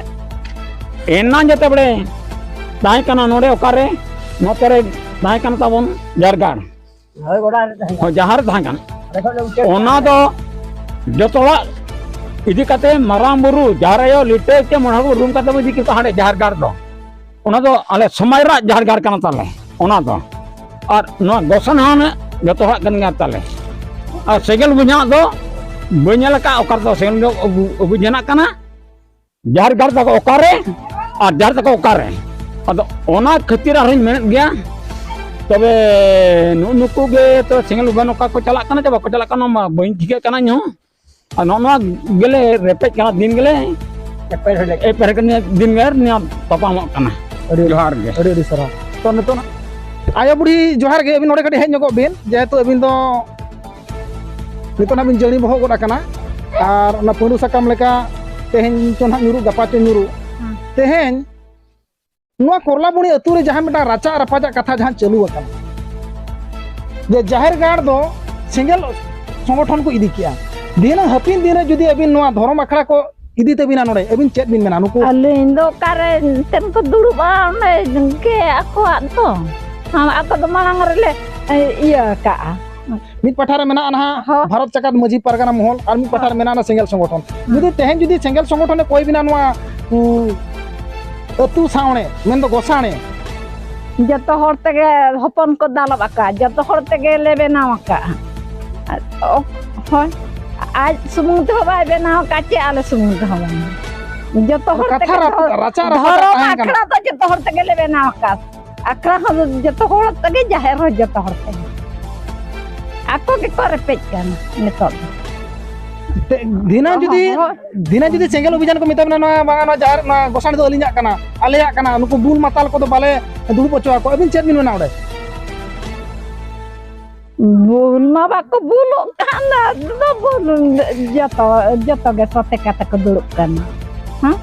ᱮᱱᱟᱝ ᱡᱮᱛᱮ ᱵᱮᱲᱮ ᱛᱟᱦᱮᱸ ᱠᱟᱱᱟ ᱱᱚᱰᱮ ᱚᱠᱟᱨᱮ, ᱱᱚᱛᱮ ᱨᱮ ᱛᱟᱦᱮᱸ ᱠᱟᱱᱟ ᱛᱟᱵᱚᱱ ᱡᱟᱦᱮᱨ ᱜᱟᱲ, ᱦᱳᱭ, ᱜᱚᱰᱟ ᱨᱮ ᱛᱟᱦᱮᱸ ᱦᱳᱭ, ᱡᱟᱦᱟᱸ ᱨᱮ ᱛᱟᱦᱮᱸ ᱠᱟᱱᱟ, ᱚᱸᱰᱮ ᱠᱷᱚᱱ ᱞᱮ ᱩᱪᱟᱹᱲ ᱚᱱᱟ ᱫᱚ ᱡᱚᱛᱚ ᱦᱚᱲᱟᱜ ᱤᱫᱤ ᱠᱟᱛᱮ ᱢᱟᱨᱟᱝ ᱵᱩᱨᱩ, ᱡᱟᱦᱮᱨ ᱟᱭᱳ, ᱞᱤᱴᱟᱹ ᱪᱮ ᱢᱚᱬᱮ ᱦᱚᱲ ᱵᱚ ᱨᱩᱢ ᱠᱟᱛᱮ ᱵᱚ ᱤᱫᱤ ᱠᱮᱫ ᱠᱚᱣᱟ ᱦᱟᱸᱰᱮ ᱡᱟᱦᱮᱨ ᱜᱟᱲ ᱫᱚ᱾ ᱚᱱᱟ ᱫᱚ ᱟᱞᱮ ᱥᱚᱢᱟᱡᱽ ᱨᱮᱱᱟᱜ ᱡᱟᱦᱮᱨ ᱜᱟᱲ ᱠᱟᱱᱟ ᱛᱟᱞᱮ ᱚᱱᱟ ᱫᱚ᱾ ᱟᱨ ᱱᱚᱣᱟ ᱜᱚᱥᱟᱱ ᱦᱚᱸ ᱡᱚᱛᱚ ᱦᱚᱲᱟᱜ ᱠᱟᱱ ᱜᱮᱭᱟ ᱛᱟᱞᱮ᱾ ᱟᱨ ᱥᱮᱸᱜᱮᱞ ᱵᱩᱡᱷᱟᱹᱣᱟᱜ ᱫᱚ ᱵᱟᱹᱧ ᱧᱮᱞ ᱟᱠᱟᱫ, ᱚᱠᱟ ᱨᱮᱫᱚ ᱥᱮᱸᱜᱮᱞ ᱫᱚ ᱟᱹᱜᱩ ᱟᱹᱜᱩ ᱡᱚᱱᱟᱜ ᱠᱟᱱᱟ, ᱡᱟᱦᱮᱨ ᱜᱟᱲ ᱛᱟᱠᱚ ᱚᱠᱟᱨᱮ ᱟᱨ ᱡᱟᱦᱮᱨ ᱛᱟᱠᱚ ᱚᱠᱟᱨᱮ᱾ ᱟᱫᱚ ᱚᱱᱟ ᱠᱷᱟᱹᱛᱤᱨ ᱟᱨᱦᱚᱸᱧ ᱢᱮᱱᱮᱫ ᱜᱮᱭᱟ, ᱛᱚᱵᱮ ᱱᱩᱜᱼᱩ ᱱᱩᱠᱩ ᱜᱮ ᱛᱚ ᱥᱮᱸᱜᱮᱞ ᱵᱩᱡᱷᱟᱹᱣ ᱚᱠᱟ ᱠᱚ ᱪᱟᱞᱟᱜ ᱠᱟᱱᱟ ᱪᱮ ᱵᱟᱠᱚ ᱪᱟᱞᱟᱜ ᱠᱟᱱᱟ, ᱚᱱᱟ ᱢᱟ ᱵᱟᱹᱧ ᱴᱷᱤᱠᱟᱹᱜ ᱠᱟᱱᱟ ᱤᱧ ᱦᱚᱸ᱾ ᱟᱨ ᱱᱚᱜᱼᱚ ᱱᱚᱣᱟ ᱜᱮᱞᱮ ᱨᱮᱯᱮᱡ ᱠᱟᱱᱟ, ᱫᱤᱱ ᱜᱮᱞᱮ ᱮᱯᱮᱨ ᱦᱮᱸᱰᱮᱡ᱾ ᱮᱯᱮᱨ ᱠᱟᱱᱟ, ᱫᱤᱱ ᱜᱮ ᱱᱤᱭᱟᱹ ᱛᱟᱯᱟᱢᱚᱜ ᱠᱟᱱᱟ᱾ ᱟᱹᱰᱤ ᱡᱚᱦᱟᱨ ᱜᱮ᱾ ᱟᱹᱰᱤ ᱟᱹᱰᱤ ᱥᱟᱨᱦᱟᱣ᱾ ᱛᱚ ᱱᱤᱛᱚᱜ ᱟᱭᱳ ᱵᱩᱲᱦᱤ ᱡᱚᱦᱟᱨ ᱜᱮ, ᱟᱹᱵᱤᱱ ᱱᱚᱰᱮ ᱠᱟᱹᱴᱤᱡ ᱦᱮᱡ ᱧᱚᱜᱚᱜ ᱵᱤᱱ, ᱡᱮᱦᱮᱛᱩ ᱟᱹᱵᱤᱱ ᱫᱚ ᱱᱤᱛᱚᱜ ᱱᱟᱜ ᱵᱤᱱ ᱡᱟᱹᱲᱤ ᱵᱚᱦᱚᱜ ᱜᱚᱫ ᱟᱠᱟᱱᱟ᱾ ᱟᱨ ᱚᱱᱟ ᱯᱟᱹᱰᱩ ᱥᱟᱠᱟᱢ ᱞᱮᱠᱟ ᱛᱮᱦᱮᱧ ᱪᱚ ᱱᱟᱜ ᱧᱩᱨᱩᱜ, ᱜᱟᱯᱟ ᱪᱚ ᱧᱩᱨᱩᱜ᱾ ᱦᱮᱸ᱾ ᱛᱮᱦᱮᱧ ᱱᱚᱣᱟ ᱠᱚᱨᱞᱟᱵᱚᱬᱤ ᱟᱹᱛᱩ ᱨᱮ ᱡᱟᱦᱟᱸ ᱢᱤᱫᱴᱟᱝ ᱨᱟᱪᱟᱜ ᱨᱟᱯᱟᱪᱟᱜ ᱠᱟᱛᱷᱟ ᱡᱟᱦᱟᱸ ᱪᱟᱹᱞᱩ ᱟᱠᱟᱱᱟ, ᱡᱮ ᱡᱟᱦᱮᱨ ᱜᱟᱲ ᱫᱚ ᱥᱮᱸᱜᱮᱞ ᱥᱚᱝᱜᱚᱴᱷᱚᱱ ᱠᱚ ᱤᱫᱤ ᱠᱮᱜᱼᱟ᱾ ᱫᱷᱤᱱᱟᱹᱝ ᱦᱟᱹᱯᱤᱱ ᱫᱤᱱ ᱨᱮ ᱡᱩᱫᱤ ᱟᱹᱵᱤᱱ ᱱᱚᱣᱟ ᱫᱷᱚᱨᱚᱢ ᱟᱠᱷᱲᱟ ᱠᱚ ᱤᱫᱤ ᱛᱟᱹᱵᱤᱱᱟ ᱱᱚᱰᱮ, ᱟᱹᱵᱤᱱ ᱪᱮᱫ ᱵᱤᱱ ᱢᱮᱱᱟ ᱱᱩᱠᱩ? ᱟᱹᱞᱤᱧ ᱫᱚ ᱚᱠᱟᱨᱮ ᱮᱱᱛᱮᱢ ᱠᱚ ᱫᱩᱲᱩᱵᱼᱟ, ᱚᱸᱰᱮ ᱜᱮ ᱟᱠᱚᱣᱟᱜ ᱫᱚ᱾ ᱦᱮᱸ, ᱟᱠᱚ ᱫᱚ ᱢᱟᱲᱟᱝ ᱨᱮᱞᱮ ᱤᱭᱟᱹ ᱟᱠᱟᱜᱼᱟ᱾ ᱢᱤᱫ ᱯᱟᱦᱴᱟ ᱨᱮ ᱢᱮᱱᱟᱜᱼᱟ ᱱᱟᱦᱟᱜ ᱦᱚᱸ᱾ ᱵᱷᱟᱨᱚᱛ ᱡᱟᱠᱟᱛ ᱢᱟᱹᱡᱷᱤ ᱯᱟᱨᱜᱟᱱᱟ ᱢᱚᱦᱚᱞ, ᱟᱨ ᱢᱤᱫ ᱯᱟᱦᱴᱟ ᱨᱮ ᱢᱮᱱᱟᱜᱼᱟ ᱥᱮᱸᱜᱮᱞ ᱥᱚᱝᱜᱚᱴᱷᱚᱱ᱾ ᱡᱩᱫᱤ ᱛᱮᱦᱮᱧ ᱡᱩᱫᱤ ᱥᱮᱸᱜᱮᱞ ᱥᱚᱝᱜᱚᱴᱷᱚᱱᱮ ᱠᱚᱭ ᱵᱤᱱᱟ ᱱᱚᱣᱟ, ᱩᱸ, ᱟᱹᱛᱩ ᱥᱟᱶᱬᱮ, ᱢᱮᱱᱫᱚ ᱜᱚᱥᱟᱬᱮ, ᱡᱚᱛᱚ ᱦᱚᱲ ᱛᱮᱜᱮ ᱦᱚᱯᱚᱱ ᱠᱚ ᱫᱟᱞᱚᱵ ᱟᱠᱟᱫ, ᱡᱚᱛᱚ ᱦᱚᱲ ᱛᱮᱜᱮ ᱞᱮ ᱵᱮᱱᱟᱣ ᱟᱠᱟᱫᱼᱟ᱾ ᱚ-, ᱦᱳᱭ, ᱟᱡ ᱥᱩᱢᱩᱝ ᱛᱮᱦᱚᱸ ᱵᱟᱭ ᱵᱮᱱᱟᱣ ᱟᱠᱟᱫ, ᱪᱮ ᱟᱞᱮ ᱥᱩᱢᱩᱝ ᱛᱮᱦᱚᱸ ᱵᱟᱝ, ᱡᱚᱛᱚ ᱦᱚᱲ ᱠᱟᱛᱷᱟ ᱛᱮᱜᱮ ᱨᱟᱯ- ᱫᱷᱚ-, ᱨᱟᱪᱟ ᱨᱟᱯᱟᱪᱟᱜ ᱫᱷᱚᱨᱚᱢ ᱛᱟᱦᱮᱸ ᱠᱟᱱᱟ᱾ ᱟᱠᱷᱲᱟ ᱫᱚ ᱡᱚᱛᱚ ᱦᱚᱲ ᱛᱮᱜᱮ ᱞᱮ ᱵᱮᱱᱟᱣ ᱟᱠᱟᱫ᱾ ᱟᱠᱷᱲᱟ ᱦᱚᱸ ᱡᱚᱛᱚ ᱦᱚᱲ ᱛᱮᱜᱮ, ᱡᱟᱦᱮᱨ ᱦᱚᱸ ᱡᱚᱛᱚ ᱦᱚᱲ ᱛᱮᱜᱮ᱾ ᱟᱠᱚ ᱜᱮᱠᱚ ᱨᱮᱯᱮᱡ ᱠᱟᱱᱟ ᱱᱤᱛᱚᱜ ᱫᱚ᱾ ᱛᱮ-, ᱫᱷᱤᱱᱟᱹᱝ ᱡᱩᱫᱤ ᱦᱳᱭ᱾ ᱫᱷᱤᱱᱟᱹᱝ ᱡᱩᱫᱤ ᱥᱮᱸᱜᱮᱞ ᱚᱵᱷᱤᱡᱟᱱ ᱠᱚ ᱢᱮᱛᱟ ᱵᱮᱱᱟ, ᱱᱚᱣᱟ ᱵᱟᱝᱟ, ᱱᱚᱣᱟ ᱡᱟᱦᱮᱨ, ᱱᱚᱣᱟ ᱜᱚᱥᱟᱬᱮ ᱫᱚ ᱟᱹᱞᱤᱧᱟᱜ ᱠᱟᱱᱟ, ᱟᱞᱮᱭᱟᱜ ᱠᱟᱱᱟ, ᱱᱩᱠᱩ ᱵᱩᱞ ᱢᱟᱛᱟᱞ ᱠᱚᱫᱚ ᱵᱟᱞᱮ ᱫᱩᱲᱩᱵ ᱦᱚᱪᱚ ᱟᱠᱚᱣᱟ, ᱟᱹᱵᱤᱱ ᱪᱮᱫ ᱵᱤᱱ ᱢᱮᱱᱟ ᱚᱸᱰᱮ? ᱵᱩᱞ ᱢᱟ ᱵᱟᱠᱚ ᱵᱩᱞᱩᱜ ᱠᱟᱱ, ᱟᱫᱚ ᱵᱩᱞ ᱡᱚᱛᱚ, ᱡᱚᱛᱚ ᱜᱮ ᱥᱚᱛᱮ ᱠᱟᱛᱮ ᱠᱚ ᱫᱩᱲᱩᱵ ᱠᱟᱱᱟ᱾ ᱦᱮᱸ?